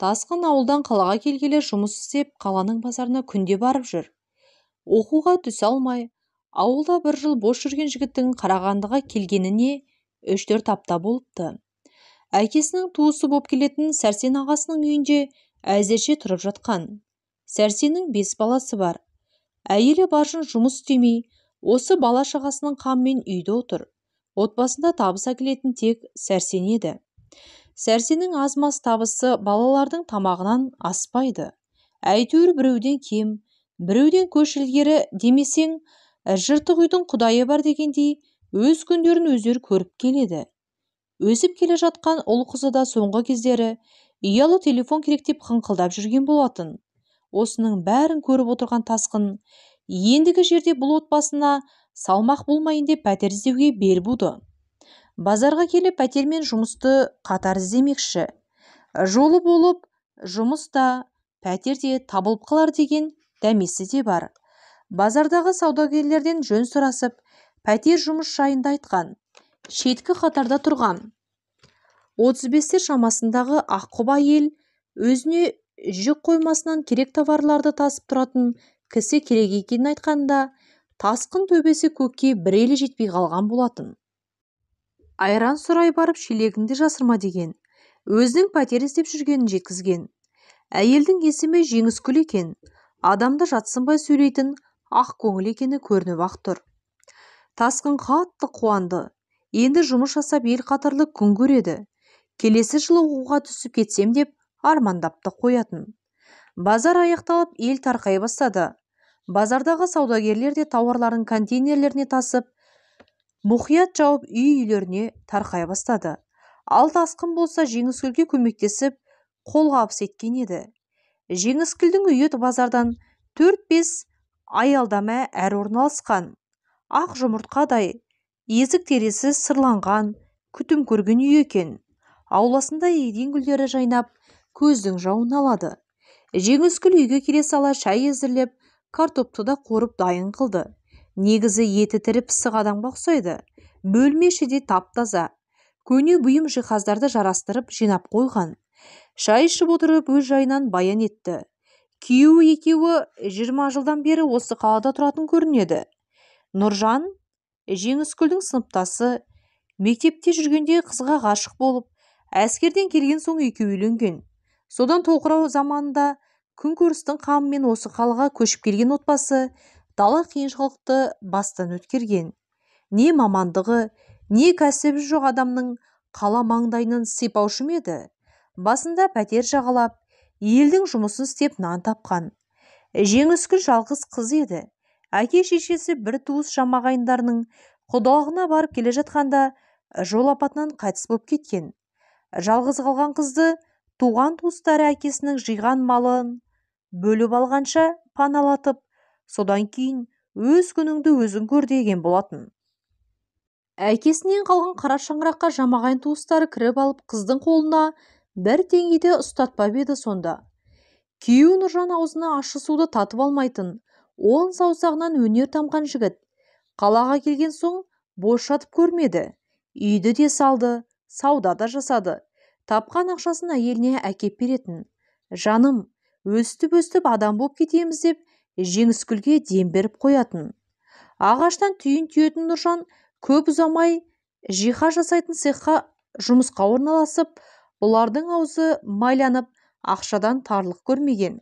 Тасқын ауылдан қалаға келгелі жұмыс істеп, қаланың базарына күнде барып жүр. Оқуға түсе алмай, ауылда бір жыл бос жүрген жігіттің Қарағандыға келгеніне 3-4 апта болыпты. Әкесінің туысы боп келетін Сәрсен ағасының үйінде әзірше тұрып жатқан. Сәрсеннің 5 баласы бар. Әйелі Баршын жұмыс істемей, осы бала-шағасының қамымен үйде отыр. Отбасында табыс әкелетін тек Сәрсен еді. Сәрсеннің аз-маз табысы балалардың тамағынан аспайды. Әйтеуір біреуден кем, біреуден көш ілгері демесең, жыртық үйдің құдайы бар дегендей, өз күндерін өздері көріп келеді. Өсіп келе жатқан ұл қызы да соңғы кездері ұялы телефон керек деп қыңқылдап жүрген болатын. Осының бәрін көріп отырған Тасқын ендігі жерде бұл отбасына салмақ болмайын деп пәтер іздеуге бел буды. Базарға келіп пәтер мен жұмысты қатар іздемекші. Жолы болып, жұмыс та, пәтер де табылып қалар деген дәмесі де бар. Базардағы саудагерлерден жөн сұрасып, пәтер жұмыс жайында айтқан. Шеткі қатарда тұрған 35-тер шамасындағы аққұба әйел өзіне жүк қоймасынан керек товарларды тасып тұратын кісі керек екенін айтқанда, Тасқын төбесі көкке бір елі жетпей қалған болатын. Айран сұрай барып шелегіңді жасырма деген, өзінің пәтер іздеп жүргенін жеткізген. Әйелдің есімі Жеңіскүл екен, адамды жатсынбай сөйлейтін ақ көңіл екені көрініп ақ тұр. Тасқын қатты қуанды. Енді жұмыс жасап ел қатарлы күн көреді. Келесі жылы оқуға түсіп кетсем деп армандап та қоятын. Базар аяқталып, ел тарқай бастады. Базардағы саудагерлер де тауарларын контейнерлеріне тасып, мұқият жауып үй-үйлеріне тарқай бастады. Ал Тасқын болса Жеңіскүлге көмектесіп, қолғабыс еткен еді. Жеңіскүлдің үйі базардан 4-5 аялдама әрі орналасқан. Ақ жұмыртқадай, есік терезесі сырланған, күтім көрген үй екен. Ауласында еден гүлдері жайнап, көздің жауын алады. Жеңіскүл үйге келе сала шай әзірлеп, картопты да қорып дайын қылды. Негізі еті тірі пысық адамға ұқсайды. Бөлме іші де тап-таза. Көне бұйым жиһаздарды жарастырып жинап қойған. Шай ішіп отырып өз жайынан баян етті. Күйеуі екеуі 20 жылдан бері осы қалада тұратын көрінеді. Нұржан Жеңіскүлдің сыныптасы, мектепте жүргенде қызға ғашық болып, әскерден келген соң екеуі үйленген. Содан тоқырау заманында күнкөрістің қамымен осы қалаға көшіп келген отбасы дала қиыншылықты бастан өткерген. Не мамандығы, не кәсібі жоқ адамның қала маңдайынан сипаушы ма еді? Басында пәтер жағалап, елдің жұмысын істеп нан тапқан. Жеңіскүл жалғыз қыз еді. Әке шешесі бір туыс жамағайындарының құдалығына барып келе жатқанда жол апатынан қайтыс болып кеткен. Жалғыз қалған қызды туған туыстары әкесінің жиған малын бөліп алғанша паналатып, содан кейін өз күніңді өзің көр деген болатын. Әкесінен қалған қара шаңыраққа жамағайын туыстары кіріп алып, қыздың қолына бір теңге ұстатпап еді сонда. Күйеуі Нұржан аузына ащы суды татып алмайтын, он саусағынан өнер тамған жігіт. Қалаға келген соң бос жатып көрмеді. Үйді де салды, сауда да жасады. Тапқан ақшасын әйеліне әкеп беретін. Жаным, өстіп-өстіп адам болып кетеміз деп Жеңіскүлге дем беріп қоятын. Ағаштан түйін түйетін Нұржан көп ұзамай жиһаз жасайтын цехқа жұмысқа орналасып, бұлардың аузы майланып, ақшадан тарлық көрмеген.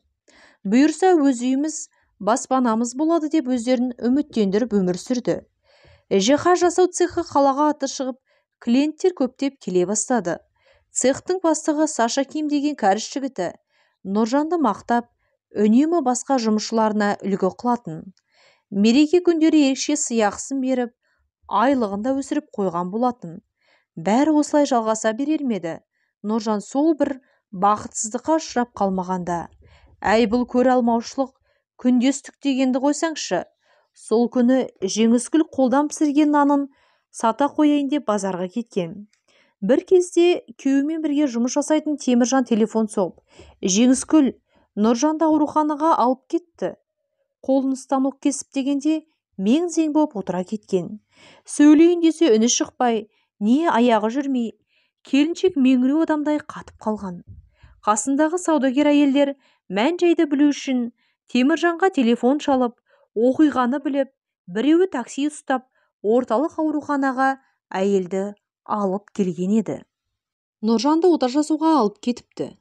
Бұйырса өз үйіміз, баспанамыз болады деп өздерін үміттендіріп өмір сүрді. Жиһаз жасау цехы қалаға аты шығып, клиенттер көптеп келе бастады. Цехтың бастығы Саша Ким деген кәріс жігіті Нұржанды мақтап, үнемі басқа жұмысшыларына үлгі қылатын. Мереке күндері ерекше сыйақысын беріп, айлығын да өсіріп қойған болатын. Бәрі осылай жалғаса берер ме еді? Нұржан сол бір бақытсыздыққа ұшырап қалмағанда. Әй, бұл көре алмаушылық, күндестік дегенді қойсаңшы. Сол күні Жеңіскүл қолдан пісірген нанын сата қояйын деп базарға кеткен. Бір кезде күйеуімен бірге жұмыс жасайтын Теміржан телефон соғып, Жеңіскүл Нұржанды ауруханаға алып кетті. Қолын станок кесіп дегенде мең-зең болып отыра кеткен. Сөйлейін десе үні шықпай, не аяғы жүрмей, келіншек меңіреу адамдай қатып қалған. Қасындағы саудагер әйелдер мән-жайды білу үшін Теміржанға телефон шалып, оқиғаны біліп, біреуі такси ұстап, орталық ауруханаға әйелді алып келген еді. Нұржанды ота жасауға алып кетіпті.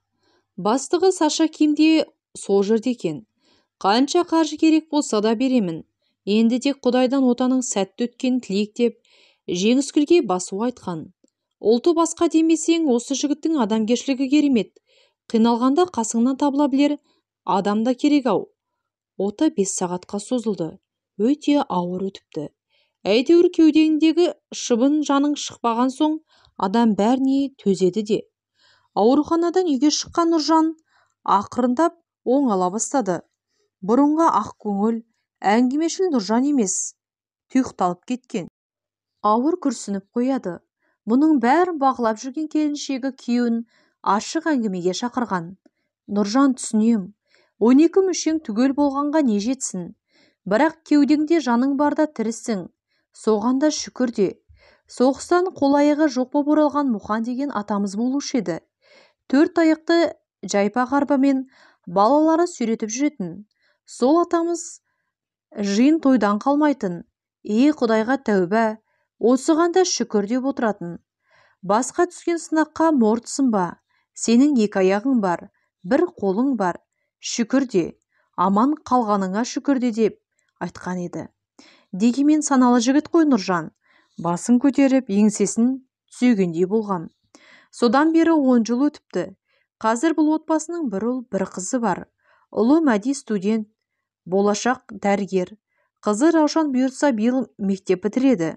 Бастығы Саша Ким де сол жерде екен. Қанша қаржы керек болса да беремін. Енді тек Құдайдан отаның сәтті өткенін тілейік деп Жеңіскүлге басу айтқан. Ұлты басқа демесең, осы жігіттің адамгершілігі керемет. Қиналғанда қасыңнан табыла білер адам да керек-ау. Ота 5 сағатқа созылды. Өте ауыр өтіпті. Әйтеуір кеудеңдегі шыбын жаның шықпаған соң адам бәріне төзеді де. Ауруханадан үйге шыққан Нұржан ақырындап оңала бастады. Бұрынғы ақ көңіл, әңгімешіл Нұржан емес, тұйықталып кеткен. Ауыр күрсініп қояды. Мұның бәрін бақылап жүрген келіншегі күйеуін ашық әңгімеге шақырған. Нұржан, түсінем, 12 мүшең түгел болғанға не жетсін? Бірақ кеудеңде жаның барда тірісің, соған да шүкір де. Соғыстан қол-аяғы жоқ боп оралған Мұхан деген атамыз болушы еді. 4 аяқты жайпақ арбамен балалары сүйретіп жүретін. Сол атамыз жиын тойдан қалмайтын. Ей, Құдайға тәуба, осыған да шүкір деп отыратын. Басқа түскен сынаққа мортысың ба? Сенің 2 аяғың бар, 1 қолың бар. Шүкір де, аман қалғаныңа шүкір де деп айтқан еді. Дегенмен саналы жігіт қой Нұржан. Басын көтеріп, еңсесін түзегендей болған. Содан бері 10 жыл өтіпті. Қазір бұл отбасының бір ұл, бір қызы бар. Ұлы Мәди студент, болашақ дәрігер. Қызы Раушан бұйыртса биыл мектеп бітіреді.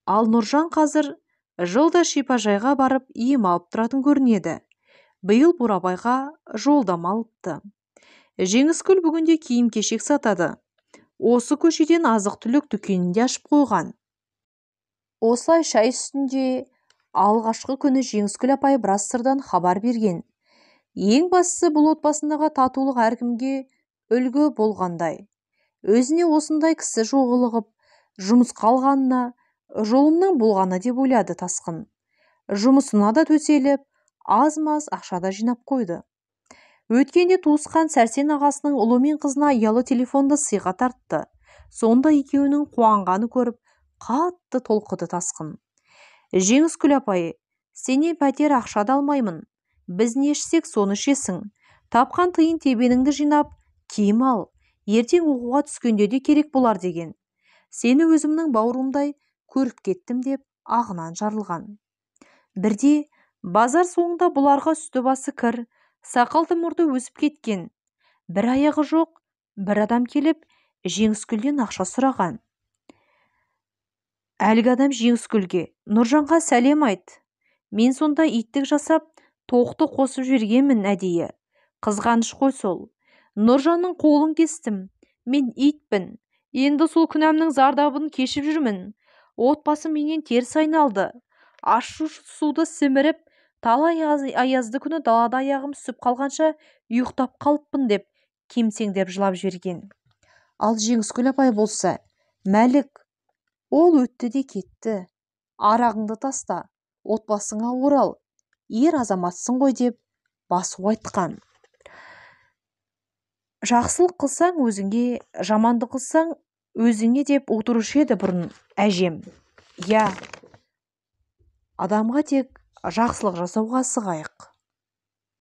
Ал Нұржан қазір жылда шипажайға барып ем алып тұратын көрінеді. Биыл Бурабайға жолдама алыпты. Жеңіскүл бүгінде киім-кешек сатады. Осы көшеден азық-түлік дүкенін де ашып қойған. Осылай шай үстінде алғашқы күні Жеңіскүл апай біраз сырдан хабар берген. Ең бастысы бұл отбасындағы татулық әркімге үлгі болғандай. Өзіне осындай кісі жолығып, жұмысқа алғанына жолымның болғаны деп ойлады Тасқын. Жұмысына да төселіп, аз-маз ақша да жинап қойды. Өткенде туысқан Сәрсен ағасының ұлы мен қызына ұялы телефонды сыйға тартты. Сонда екеуінің қуанғаны көріп, қатты толқыды Тасқын. Жеңіскүл апай, сенен пәтер ақша да алмаймын. Біз не ішсек, соны ішесің. Тапқан тиын тебеніңді жинап, киім ал. Ертең оқуға түскенде де керек болар деген. Сені өзімнің бауырымдай көріп кеттім деп ағынан жарылған. Бірде базар соңында бұларға үсті басы кір, сақалды мұрты өсіп кеткен. Бір аяғы жоқ, бір адам келіп, Жеңіскүлден ақша сұраған. Әлгі адам Жеңіскүлге, Нұржанға сәлем айт. Мен сонда иттік жасап, тоқты қосып жібергенмін әдейі. Қызғаныш қой сол. Нұржанның қолын кестім. Мен итпін. Енді сол күнәмнің зардабын кешіп жүрмін. Отбасым менен теріс айналды. Ащы суды сіміріп, талай аязды күні далада аяғым түсіп қалғанша ұйықтап қалыппын деп кемсеңдеп жылап жіберген. Ал Жеңіскүл апай болса, Мәлік, ол өтті де кетті. Арағыңды таста, отбасыңа орал, ер азаматсың ғой деп басу айтқан. Жақсылық қылсаң өзіңе, жамандық қылсаң өзіңе деп отырушы еді бұрын әжем. Иә, адамға тек жақсылық жасауға асығайық.